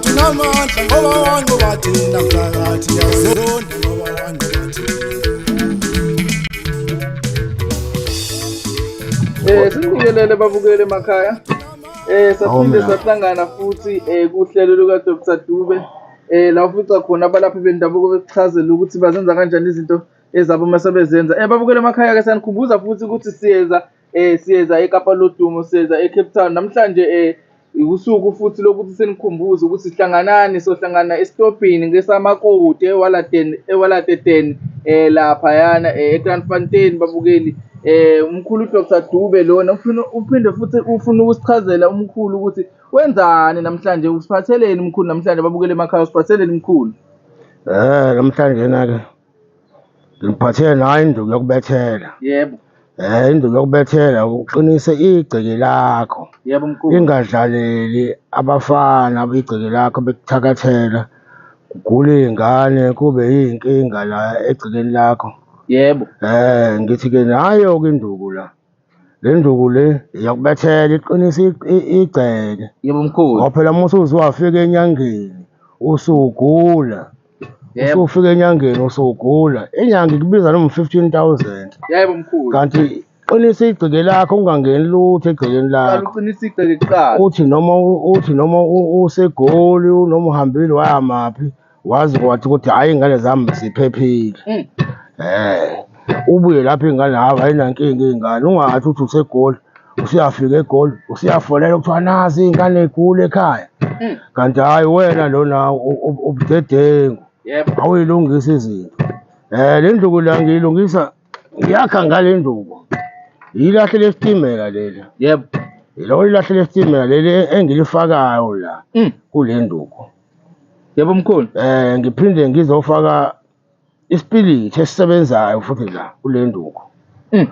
Mthakathi unamandla ngoba wanqoba thina mthakathi ngiyakuzonda ngoba wanqoba thina. Sinibingelele babukeli emakhaya. Saphinde sahlangana futhi kuhlelo luka Dr Dube. La ufica khona abalaphi bendabuko bekuchazela ukuthi bazenza kanjani izinto ezabo uma sebezenza. Babukeli emakhaya ke siyanikhumbuza futhi ukuthi siyeza siyeza eKapa Lodumo, siyeza eCape Town. Namhlanje usuku futhi lokuthi sinikhumbuze ukuthi hlanganani, sohlangana esitobhini ngesamakoti eWaladen, eWaladeden laphayana eKranfontein babukeli. Umkhulu Dr Dube lona ufuna uphinde futhi ufuna ukusichazela umkhulu ukuthi wenzani namhlanje, usiphatheleni umkhulu namhlanje babukeli emakhaya, usiphatheleni umkhulu. Namhlanje na-ke ngiphathele nayo induku yokubethela. Yebo. Induku yokubethela uqinise igceke lakho. Yebo mkhulu. Ingadlaleli abafana igceke lakho bekuthakathela. Kugule iy'ngane kube yiy'nkinga la egcekeni lakho. Yebo. Ngithi-ke nayo-ke induku la. Le nduku le iyakubethela iqinise igceke. Yebo mkhulu. Ngoba phela uma usuze wafika enyangeni usugula. Yebo. Usufika enyangeni usugula. Inyanga ikubiza noma 15,000. Yebo mkhulu. Kanti qinisa igceke lakho ungangeni lutho egcekeni Qala lakho. uqinise igceke kuqala. Uthi noma useGoli noma uhambile waya maphi wazi kwathi ukuthi hhayi iy'ngane zami ziphephile. Ubuye lapho iy'ngane hhawu ayinankinga iy'ngane, ungathi uthi useGoli usuyafika eGoli usuyafonela kuthiwa nazi iy'ngane y'gula ekhaya. Kanti hhayi wena lona ubudedengu. Yebo. Awuyilungisi izinto. Le nduku la ngiyilungisa ngiyakha ngale nduku. Yilahle lesitimela leli. Yebo. Yilo ilahle lesitimela leli engilifakayo la kule nduku. Yebo mkhulu. Ngiphinde ngizofaka isipilithi esisebenzayo futhi la kule nduku.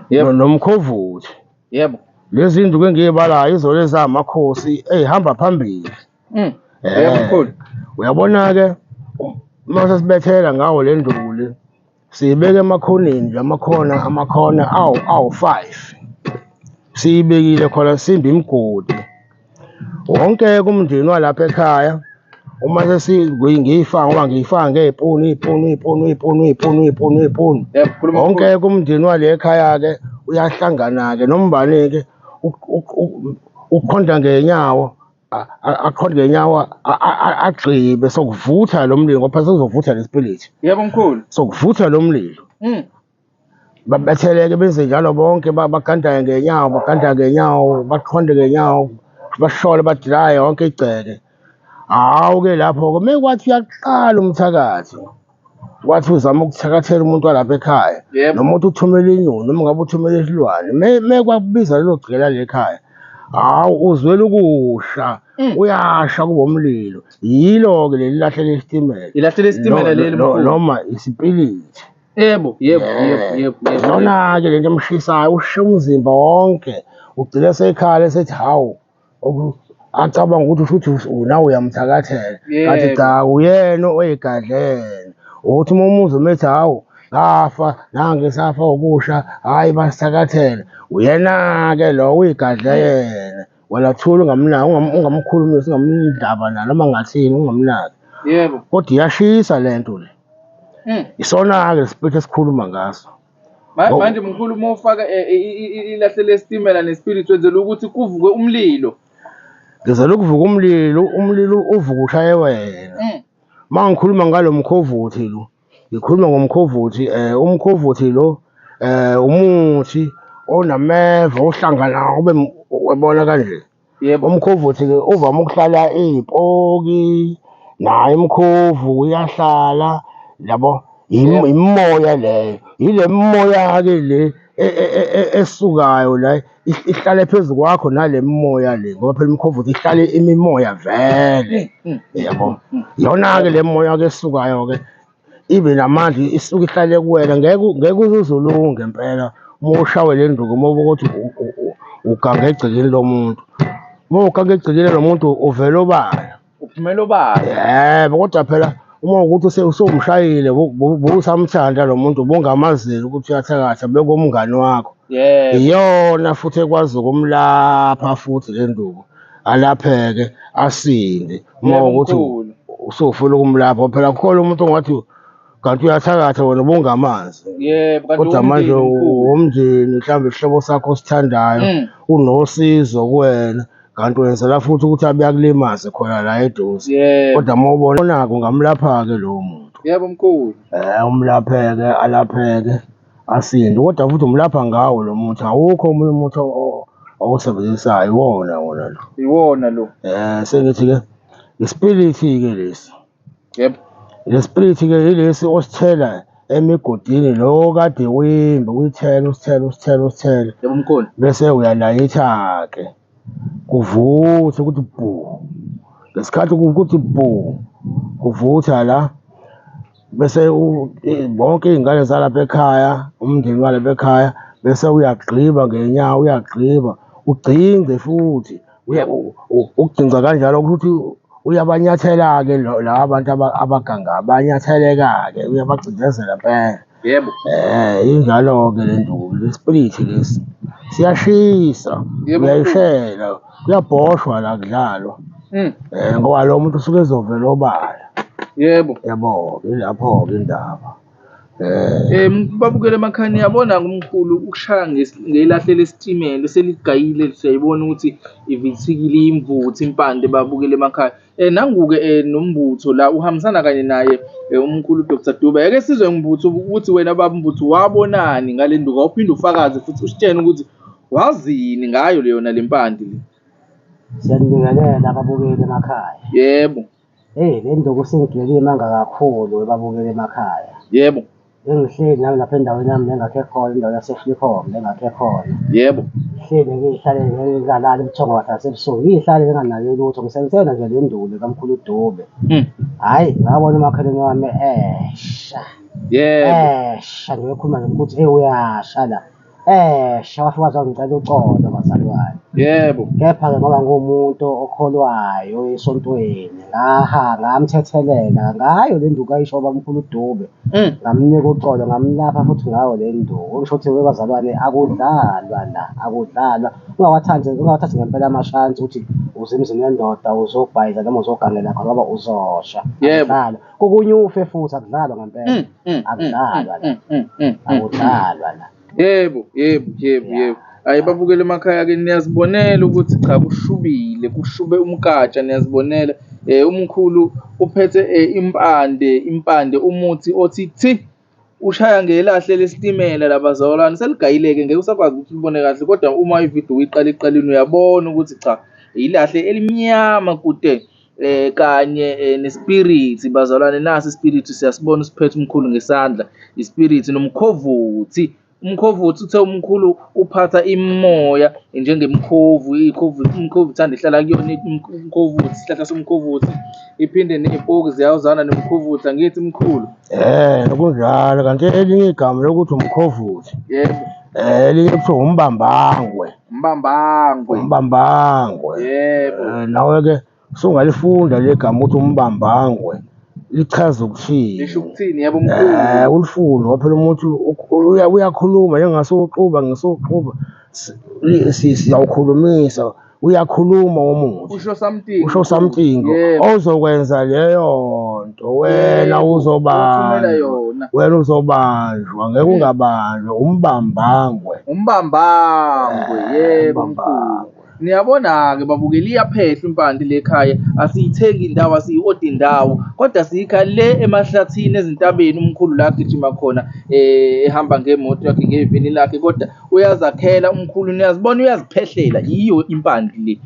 Yebo. Nomkhovuthi. Yebo. Lezi nduku engiyibalayo izolo ezamakhosi eyihamba phambili. Yebo mkhulu. Uyabona ke uma sesibethela ngawo le nduku le siyibeka emakhoneni nje, amakhona amakhona awu 5. Siyibekile khona simba imigodi. Wonke umndeni walapha ekhaya uma ngiyifaka ngoba ngiyifaka ngey'puni iy'puni iy'puni iy'puni iy'puni iy'puni iy'puni. Yebo, khuluma Wonke mkhulu. umndeni wale ekhaya ke uyahlangana ke nombani ke ukhonda ngenyawo aqonde ngenyawo agxibe sokuvutha lo mlilo ngoba sezovutha lesipilithi. Yebo mkhulu. Sokuvutha lo mlilo. Babetheleke benze njalo bonke bagandaye ngenyawo, baganda ngenyawo, baqonde ngenyawo, bashole badilaye yonke igceke. Hawu ke lapho ke mekwathi uyaqala umthakathi. Wathi uzama ukuthakathela umuntu walapha ekhaya. Yebo. Noma uthi uthumela inyoni noma ngabe uthumela isilwane. Mekwakubiza lelo gceke lale ekhaya. Hawu uzwela ukusha. Uyasha kubo umlilo. Yilo ke leli lahle lesitimela. Ilahle lesitimela leli mkhulu. Noma isipilithi. Yebo, yebo, yebo, yebo, yebo. Lona ke lento emshisayo usha umzimba wonke. Ugcina sekhala esethi hawu. Acabanga ukuthi usho ukuthi nawe uyamthakathela. Kanti Yebo. cha uyena oyigadlele. Uthi uma umuzwa umethi hawu ngafa nange safa ukusha hayi basithakathele. Uyena ke lo uyigadle yena. Wena thula ungamnaki, ungamkhulumisi, ungamndaba naye noma ngathini ungamnaki. Yebo. Kodwa iyashisa lento le. Isona ke lesiphethe esikhuluma ngaso. Manje mkhulu uma ufaka ilahle lesitimela nespirithi wenzela ukuthi kuvuke umlilo. Ngizela ukuvuka umlilo, umlilo uvuka ushaye wena. Uma ngikhuluma ngalo mkhovuthi lo, ngikhuluma ngomkhovuthi, umkhovuthi lo umuthi onameva ohlangana ube webona kanje. Yebo. Umkhovuthi ke uvame ukuhlala izipoki, naye umkhovu uyahlala, yabo. Yebo. Imimoya leyo. Yile mimoya ke le esukayo la ihlale phezu kwakho nale mimoya le, ngoba phela umkhovuthi ihlale imimoya vele. Yabo. Yona ke le moya ke esukayo ke ibe namandla isuke ihlale kuwena, ngeke uze uzulunge impela uma ushawe le nduku, uma ukuthi uganga egcekeni lomuntu. Uma uganga egcekeni lomuntu uvela obala. Uphumela obala. Yebo, kodwa phela uma ukuthi usumshayile, busamthanda lo muntu, ubungamazeli ukuthi uyathakatha, bekumngani wakho. Yebo. Iyona futhi ekwazi ukumlapha futhi le nduku, alapheke asinde. Uma Yebo, ukuthi mkhulu. Usufuna ukumlapha phela kukhona umuntu ongathi kanti uyathakatha wena ubungamanzi. Yebo, kanti Kodwa manje umndeni mkhulu. umndeni mhlawumbe isihlobo sakho osithandayo unosizo kuwena kanti wenzela futhi ukuthi abe akulimaze khona la eduze. Yebo. Kodwa uma ubona-ke ungamlapha-ke lowo muntu. Yebo mkhulu. Umlapheke alapheke asinde kodwa futhi umlapha ngawo lo muthi awukho omunye umuthi owusebenzisayo iwona wona lo. Iwona lo. Sengithi-ke isipilithi-ke lesi. Yebo. Le spirit-ke yilesi osithela emigodini lo kade uyimba uyithela usithela usithela usithela Yebo mkhulu. bese uyalayitha-ke kuvuthe ukuthi bhu ngesikhathi kuthi bhu kuvutha la bese bonke iy'ngane zalapha ekhaya umndeni walapha ekhaya bese uyagqiba ngenyawo uyagqiba ugcingce futhi ukugcingca kanjalo ukuthi uyabanyathela-ke laba bantu abagangayo bayanyatheleka-ke uyabacindezela impela. Yebo. Injalo-ke le nduku le spirit lesi siyashisa Yebo. Uyayishela kuyabhoshwa la kudlalwa ngoba lo muntu usuke ezovela obala. Yebo. Yabo ilapho-ke indaba. Babukele emakhaya niyabona umkhulu ukushaya ngelahle lesitimela seligayile siyayibona ukuthi ivithikile imvuthu impande babukele emakhaya. Nangu-ke nombutho la uhambisana kanye naye umkhulu Dr Dube. Ake sizwe Mbutho ukuthi wena baba Mbutho wabonani ngale nduku, awuphinde ufakaze futhi usitshene ukuthi wazini ngayo yona le mpande le. Siyanibingelela ababukeli emakhaya. Yebo. Hey, le nduku singigilele imanga kakhulu ebabukeli emakhaya. Yebo. Bengihleli nami lapha endaweni yami engakhe khona, indawo yaseFlikhom engakhe khona. Yebo. Ngihleli ngiyihlalele ngingalali ubuthongo basebusuku, ngiyihlalele nginganaki lutho, ngisebenzisela nje le nduku le kamkhulu uDube. Hhayi, ngabona umakhelwane wami esha. Yebo. Esha nje ekhuluma nje ukuthi hey uyasha la. Esha wafika waze wangicela uxolo bazalwane. Yebo. Kepha-ke ngoba ngiwumuntu okholwayo esontweni, ngamthethelela ngayo le nduku ayisho ubamkhulu uDube. Ngamnika uxolo, ngamlapha futhi ngayo le nduku. Okusho ukuthi bazalwane akudlalwa la, akudlalwa. Ungawathathi, ungawathathi ngempela amashansi ukuthi uze emzini wendoda uzobhayiza noma uzogangela khona ngoba uzosha. Yebo. Akudlalwa. Kokunye ufe futhi akudlalwa ngempela. Akudlalwa la. Akudlalwa la. Yebo, yebo, yebo, yebo. Hayi babukele emakhaya ke niyazibonela ukuthi cha kushubile, kushube umkatsha niyazibonela. Umkhulu uphethe impande umuthi othi thi ushaya ngelahle lesitimela labazalwane seligayileke ngeke usakwazi ukuthi ulibone kahle kodwa uma ividiyo uyiqala eqaleni uyabona ukuthi cha ilahle elimnyama kude kanye nespirit bazalwane. Nasi ispirit siyasibona siphethe umkhulu ngesandla, ispirit nomkhovuthi. Umkhovuthi uthe umkhulu uphatha imoya njengemkhovu, ikhovu umkhovu uthanda ihlala kuyona umkhovuthi, isihlahla somkhovuthi iphinde ney'poki ziyawuzana nomkhovuthi, angithi mkhulu? Kunjalo kanti elinye igama lokuthi umkhovuthi. Yebo. Elinye kuthiwa umbambangwe. Umbambangwe. Umbambangwe. Yebo. Nawe-ke usungalifunda le gama ukuthi umbambangwe lichaza ukuthini. Lisho ukuthini? Yebo mkhulu. Ulifunde ngoba phela umuntu uyakhuluma njengasuxuba ngisuxuba siyawukhulumisa uyakhuluma umuntu. Usho something. Usho something. Yebo. Ozokwenza leyo nto wena Yebo, uzobanjwa. uthumela yona. Wena uzobanjwa ngeke ungabanjwa umbambangwe. Umbambangwe, yebo mkhulu. Umbambangwe. Niyabona-ke babukeli iyaphehla impande le ekhaya, asiyithengi indawo, asiyi-odi indawo, kodwa siyikha le emahlathini ezintabeni umkhulu la agijima khona ehamba ngemoto yakhe ngeveni lakhe, kodwa uyazakhela umkhulu, niyazibona uyaziphehlela, yiyo impande le.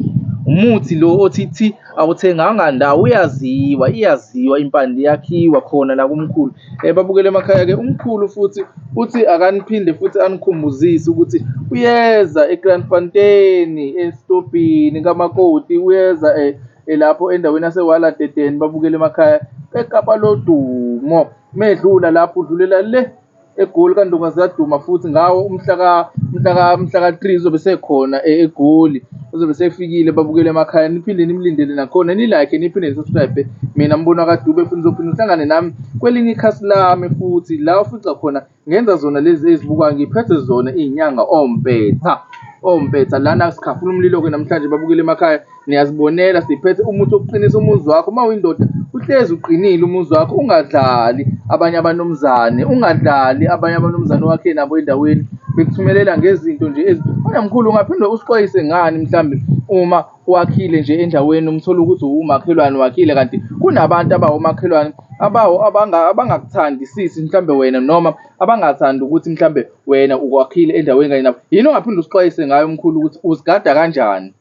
Umuthi lo othi thi awuthenganga ndawo, uyaziwa, iyaziwa impande iyakhiwa khona la kumkhulu. Babukele emakhaya-ke umkhulu futhi uthi akaniphinde futhi anikhumbuzise ukuthi uyeza eGrandfontein esitobhini kaMakoti, uyeza lapho endaweni yaseWaladeden babukele emakhaya eKapa lodumo. Medlula lapho udlulela le eGoli kaNdonga ziyaduma futhi ngawo umhla ka-3 uzobe sekhona eGoli, uzobe sefikile babukele emakhaya. Niphinde nimlindele nakhona, ni-like niphinde ni-subscribe. Mina Mbono kaDube futhi ngizophinde ngihlangane nami kwelinye ikhasi lami futhi la ufica khona ngenza zona lezi ezibukwayo, ngiphethe zona iy'nyanga ompetha. ompetha. Lana sikhafula umlilo-ke namhlanje babukele emakhaya, niyazibonela siphethe umuthi wokuqinisa umuzi wakho. Uma uyindoda uhlezi uqinile umuzi wakho, ungadlali abanye abanomzane, ungadlali abanye abanomzane owakhe nabo endaweni bekuthumelela ngezinto nje. Kodwa mkhulu ungaphinde usixwayise ngani mhlambe uma wakhile nje endaweni umthole ukuthi uwumakhelwane wakhile kanti kunabantu abawomakhelwane abawo abangakuthandisisi mhlambe wena noma abangathandi ukuthi mhlambe wena ukwakhile endaweni kanye nabo. Yini ongaphinde usixwayise ngayo mkhulu ukuthi uzigada kanjani?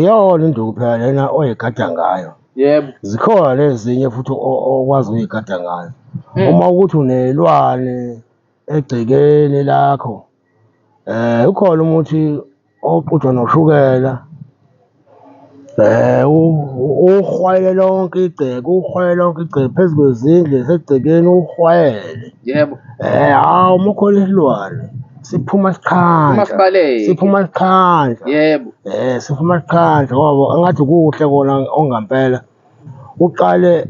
Yona induku phela lena oyigada ngayo. Yebo. Zikhona nezinye futhi okwazi ukuyigada ngayo. Uma ukuthi uney'lwane egcekeni lakho, ukhona umuthi oxutshwa noshukela, uwuhwayele lonke igceke, uwuhwayele lonke igceke phezu kwezindlu zasegcekeni uwuhwayele. Yebo. Hawu uma kukhona isilwane siphuma Uma siqhantsha, sibaleke. siphuma siqhantsha. Yebo. Siphuma siqhantsha ngoba engathi kuhle kona okungampela. Uqale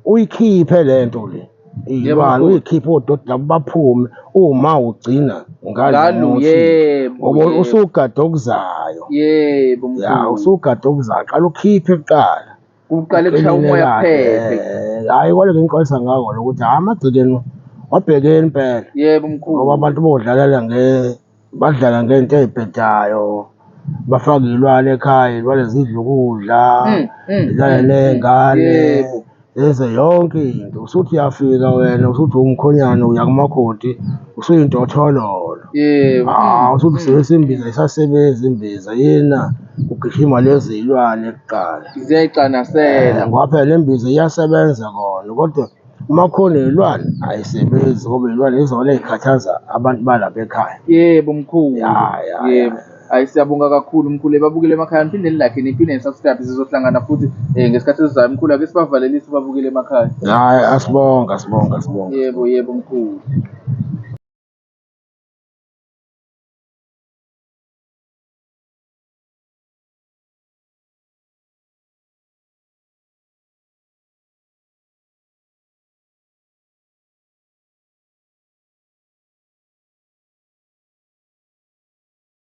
uyikhiphe le nto le, Yebo iy'lwane mkhulu. uyikhiphe odoti labo baphume uma ugcina ngalo Ngalo muthi yebo ngoba yebo. usugade okuzayo. Yebo Ya, mkhulu. usugade okuzayo, qala ukhiphe kuqala. Kuqale kushaya Uqinile umoya kahle. kuphephe. Hhayi kodwa ngingixwayisa ngako lokho ukuthi hhayi amagcekeni wabhekeni impela. Yebo Ngoba mkhulu. abantu bodlalela badlala ngey'nto ey'bhedayo, bafake iy'lwane ekhaya, iy'lwane zidle ukudla, zidlale ney'ngane, Yebo. zenze yonke into. Usuthi uyafika wena usuthi uwumkhonyane uya kumakoti, usuyintothololo. Yebo. Hawu usuthi usebenzisa imbiza ayisasebenzi imbiza, yina kugijima lezi y'lwane kuqala. Ziyayicanasela. Ngoba phela le mbiza iyasebenza kona kodwa uma kukhona iy'lwane ayisebenzi ngoba iy'lwane yizona ey'khathaza abantu balapha ekhaya. Yebo mkhulu. Ya, ya, Yebo. ya. Hayi siyabonga kakhulu mkhulu. Babukele emakhaya niphinde nilike niphinde nisubscribe sizohlangana futhi ngesikhathi esizayo mkhulu ake sibavalelise babukele emakhaya. Hhayi asibonge asibonge asibonge. Yebo yebo mkhulu.